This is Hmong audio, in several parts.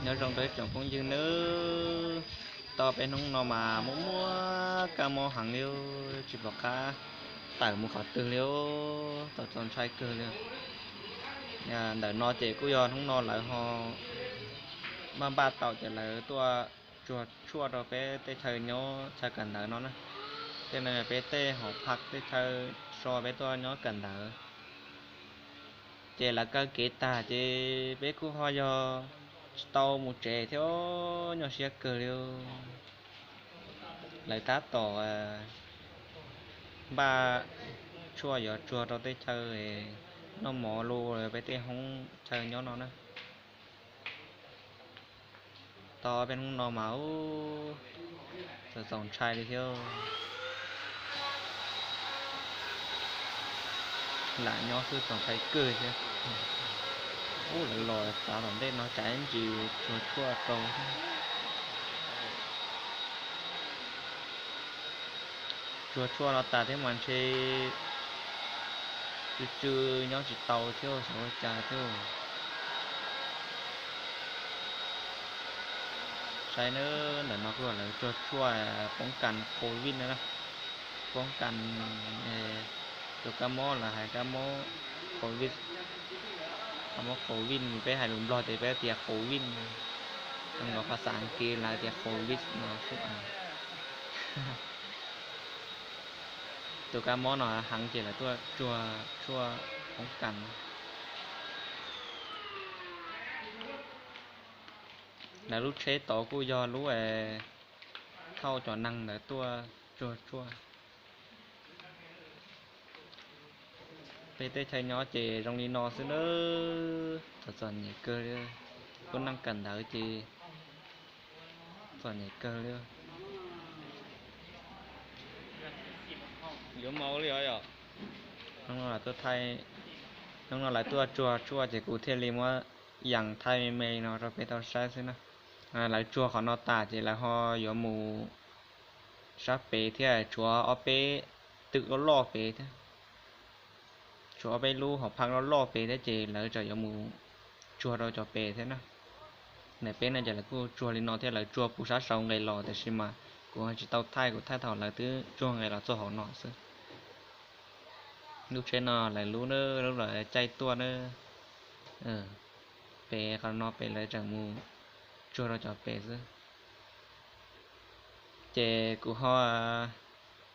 Nyob zoo rau ib tsoom phooj ywg nawb, tau peb hnub no mas muaj muaj kab mob heev li, tsis pom qab tawm mus qhov twg li, txaus txaus ntshai kawg li. Ntawm no ces kuj yog hnub no lawv ho npaj npaj tau ces lawv tuaj tsuag tshuaj rau peb tej chaw nyob chaw kawm ntawv no na. Tej no peb tej hauv phaj tej chaw so peb tuaj nyob kawm ntawv. Ces lawv kaw kev tag ces peb kuj ho yog tsis tau mus tsev thiab, nyuaj siab kawg li. Lawv tab tom npaj tshuaj yuav tsuag rau tej chaw noj mov los peb tej hoob chaw nyob no na. Tau peb hnub no mas ub, txaus txaus ntshai li thiab. Lam nyob xwb txaus ntshai kawg thiab. Ub, lawv los txav tom ntej no tsam ib ntsis tsuag tshuaj rau. Tsuag tshuaj no tas thiab mas ntshe tsw tsw nyob tsis tau thiab xyov ua cas thiab. Saib nawb, ntawm no kuj lawv tsuag tshuaj poob kas COVID no na, poob kas tus kab mob lawv hais kab mob COVID. Kab mob COVID peb hais lus Nplog ces peb tias COVID, los phas xas Askiv lawv tias COVID no xwb. Tus kab mob no heev ces lawv tuaj tsuag tshuaj poob kas. Lawv lub tsheb tod kuj yog lub thauj cov neeg ntawd tuaj tsuag tshuaj. Peb teb chaws nyob ces zoo li no xwb nawb, txom txom nyem kawg li. Lub neej kawm ntawv ces txom nyem kawg li. Yuav mus li os yom. Hnub no lawv tuaj thaij, hnub no lawv tuaj tsuag tshuaj ces kuv thiaj li muab yees thaij me me li no rau peb tau saib xwb na. Lawv tsuag qhov no tas ces lawv ho yuav mus sab pem thiab, tshuav ob peb twm loj loj pem thiab. Tshuav ob peb lub hauv phaj loj loj pem thiab ces lawv tseem yuav mus tsuag rau cov pem thiab na. Ntawm peb no ces lawv kuj tsuag li no thiab, lawv tsuag puv sab saud nqes los tiam sis mas kuv tsis tau thaij, kuv thaij thaum lawv twb tsuag nqes los txog hauv no xwb. Lub tsheb no lawv lub na, lub lawv caij tuaj na. Pem qhov no pem lawv tseem mus tsuag rau cov pem xwb. Ces kuv ho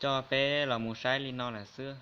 coj peb los mus saib li no lawm xwb.